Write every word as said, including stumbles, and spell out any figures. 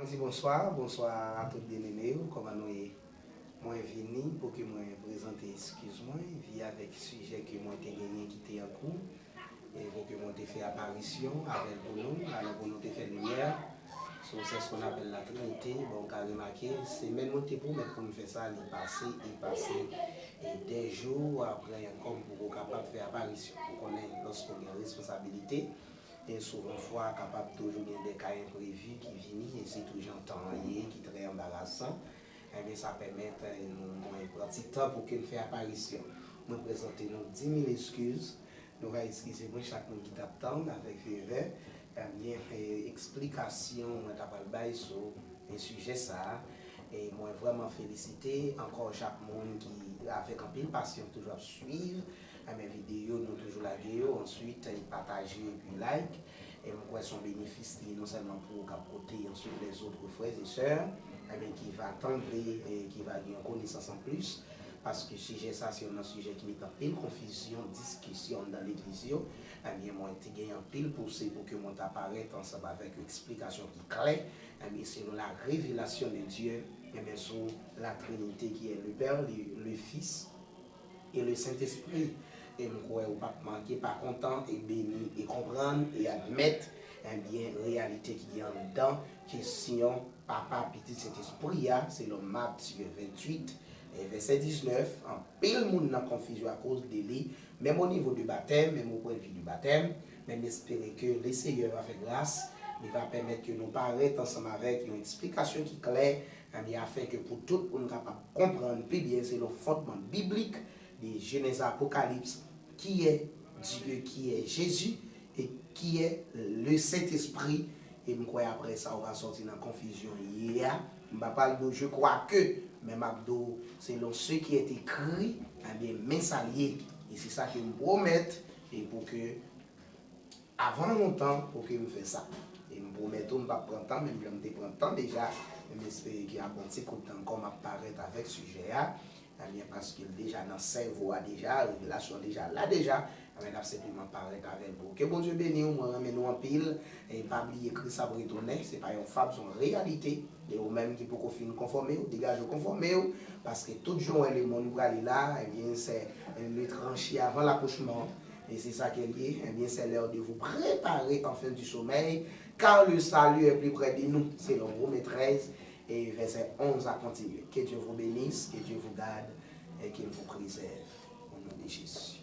Di bonswa, bonswa a tout byeneme yo, kòman nou ye? Mwen vini pou ke mwen prezante eskiz mwen, vini avèk sijè ke mwen te genyen ki te an kou, e pou ke mwen te fè aparisyon avèl pou nou, alò pou nou te fè limyè sou, c'est ce qu'on appelle la Trinité. Bon, ou ka remake, semèn mwen te pwomèt pou m fè sa, li pase, e pase, e dè jou apre ankò m poko kapab fè aparisyon. Ou konnen, lòske w gen responsabilite, e souvan fwa kapab toujou gen de ka enprevi ki vini, e sitou jan tan an ye, ki trè anbarasan, ebyen sa pèmèt, e, nou, mwen pran ti tan pou ke m fè aparisyon. Mwen prezante nou di mil eskiz. Nou va eskize mwen, chak moun ki t ap tann avèk fevè, ebyen, e, eksplikasyon mwen ta pral bay sou, e, sijè sa a. E mwen vrèman felisite ankò chak moun ki, avèk anpil pasyon, toujou ap swiv, ebyen, videyo nou toujou lage yo, answit, e, pataje epi like. E m kwè se yon benefis li ye non sèlman pou ou k ap koute, answit lèzòt frè e sè, ebyen, ki va tande, e ki va gen yon konesans an plis. Paske sijè sa se youn nan sijè ki mete anpil konfizyon, diskisyon anndan legliz yo. Ebyen, mwen te gen anpil pouse pou ke mwen ta parèt ansanm avèk yon eksplikasyon ki klè, ebyen, selon la révélation de Dieu, ebyen, sou la Trinité qui est le Père, le, le Fils et le Saint-Esprit. E m kwè ou p ap manke pa kontan e beni e konprann e admèt, ebyen, reyalite ki gen anndan kesyon Papa, Pitit, Sentespri a, selon Matye venntuit, e vèsè diznèf, anpil moun nan konfizyon akoz de li, menm o nivo de batèm, menm o pwennvi de batèm, men m espere ke Leseyè va fè gras, li va pèmèt ke nou parèt ansanm avèk yon eksplikasyon ki klè, ebyen, afenke pou tout moun kapab konprann pi byen selon fondman biblik de Jenèz a Apokalips, qui est Dieu, qui est Jésus et qui est le Saint-Esprit. E m kwè apre sa, ou va sòti nan konfizyon ye a. M pa pral di w je crois que, men m ap di w selon ce qui est écrit, ebyen, men sa l ye. E se sa ke m pwomèt, e pou ke avan lontan pou ke m fè sa. E m pwomèt ou, m p ap pran tan, menm jan m te pran tan deja, men m espere ke a bon ti kout tan ankò, m ap parèt avèk sijè a. Ebyen, paske l deja nan sèvo a deja, revelasyon an deja la deja, ebyen, n ap senpleman parèt avè l pou ou. Ke Bondye beni w, mwen renmen nou anpil. E pa bliye, Kris ap retounen, se pa yon fab, se yon reyalite. E ou menm ki poko fin konfòme w, degaje w konfòme w, paske tout jan w wè lemonn prale la, ebyen, se le tranche avant l'accouchement. E se sa ke l ye, ebyen, c'est l'heure de vous préparer enfin du sommeil, car le salut est plus près de nous, selon Romains treize, e vèsè onz a kontinye. Que Dieu vous bénisse, que Dieu vous garde, et qu'il vous préserve. Au nom de Jésus.